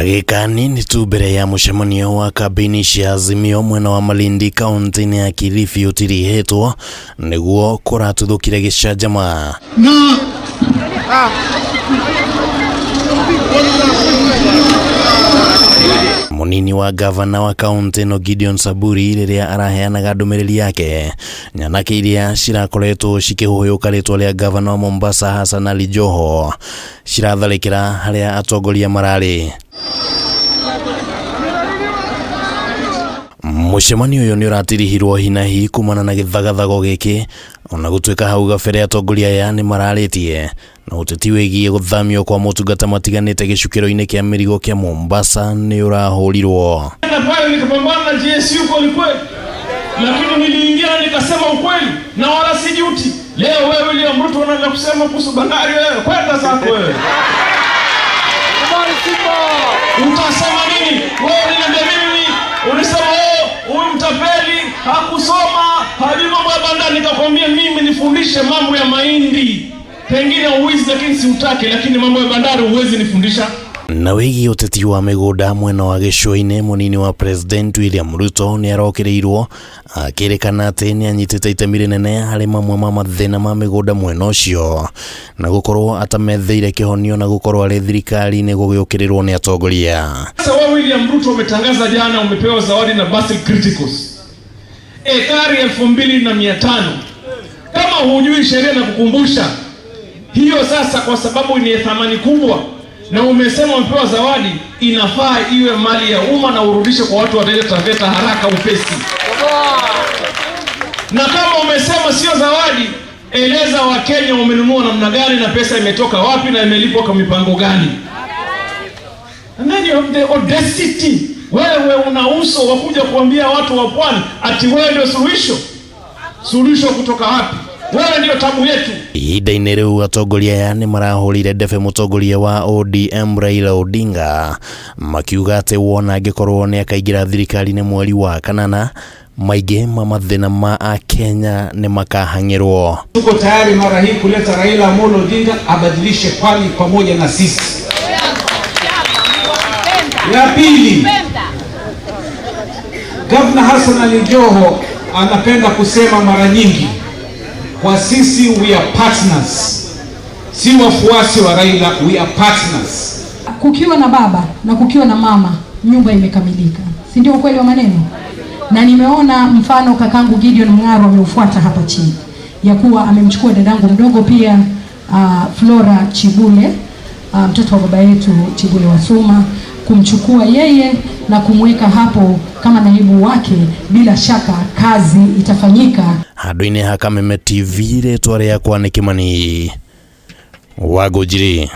Ndagĩka nini tu mbere ya mũcemanio wa kambĩini cia Azimio mwena wa Malindi kaunti-inĩ ya Kilifi ũtirihĩtwo nĩguo kũratuthũkire gĩcanjama. Na Mũnini wa gavana wa kaunti ĩno Gideon Saburi rĩrĩa araheanaga ndũmĩrĩri yake, nyanake iria cirakoretwo cikĩhũyũka rĩtwa rĩa gavana wa Mombasa Hassan Ali Joho ciratharĩkĩra harĩa atongoria mararĩ. Mũcemanio ũyũ nĩ ũratirihirwo hinahi kumana na gĩthagathago gĩkĩ ona gũtuĩka hau gabere atongoria aya nĩ mararĩtie na ũteti wĩgiĩ gũthamio kwa motungata matiganĩte gĩcukĩro-inĩ kĩa mĩrigo kĩa Mombasa nĩ ũrahũrirwo. Pale nikapambana na GSU kweli kweli, lakini niliingia nikasema ukweli na wala sijuti. Leo wewe William Ruto unaanza kusema kuhusu bandari, wewe kwenda zako wewe. Utasema nini wewe? Uliniambia mimi, ulisema wewe huyu mtapeli hakusoma, hajui mambo ya bandari. Nikakwambia mimi nifundishe mambo ya mahindi, pengine uwizi, lakini siutake, lakini mambo ya bandari huwezi nifundisha. Na wĩgiĩ ũteti wa mĩgũnda mwena wa gĩcũa-inĩ, mũnini wa President William Ruto nĩ arokĩrĩirwo akĩrĩkana atĩ nĩ anyitĩte itemi rĩnene harĩ mamwe ma mathĩna ma mĩgũnda mwena ũcio na gũkorwo atametheire kĩhonio na gũkorwo arĩ thirikari-inĩ gũgĩũkĩrĩrwo nĩ atongoria. Sasa wewe William Ruto umetangaza jana umepewa zawadi na Basil Criticals ekari 2500. Kama hujui sheria na kukumbusha hiyo sasa, kwa sababu ni thamani kubwa na umesema umepewa zawadi, inafaa iwe mali ya umma na urudishe kwa watu wa Taita Taveta haraka upesi. Na kama umesema sio zawadi, eleza Wakenya umenunua namna gani na pesa imetoka wapi na imelipwa kwa mipango gani. And then you have the audacity. Wewe una uso wa kuja kuambia watu wa pwani ati wewe ndio suluhisho. Suluhisho kutoka wapi? Wewe ndio tabu yetu. Ihinda-inĩ rĩu atongoria aya nĩ marahũrire ndebe mũtongoria wa ODM Raila Odinga makiuga atĩ wona angĩkorwo nĩ akaingĩra thirikari-inĩ mweri wa kanana maingĩ ma mathĩna ma akenya nĩ makahang'ĩrwo. Tuko tayari mara hii kuleta Raila Amolo Odinga abadilishe pwani pamoja na sisi. Ya pili, Gavana Hassan Ali Joho anapenda kusema mara nyingi, kwa sisi we are partners, si wafuasi wa Raila, we are partners. Kukiwa na baba na kukiwa na mama, nyumba imekamilika, si ndio ukweli wa maneno? Na nimeona mfano kakangu Gideon Mng'aro ameufuata hapa chini, ya kuwa amemchukua dadangu mdogo pia Flora Chibule, mtoto wa baba yetu Chibule Wasuma, kumchukua yeye na kumweka hapo kama naibu wake. Bila shaka kazi itafanyika. Handũ-inĩ ha Kameme TV rĩtwa rĩakwa nĩ Kimani Wangũnjiri.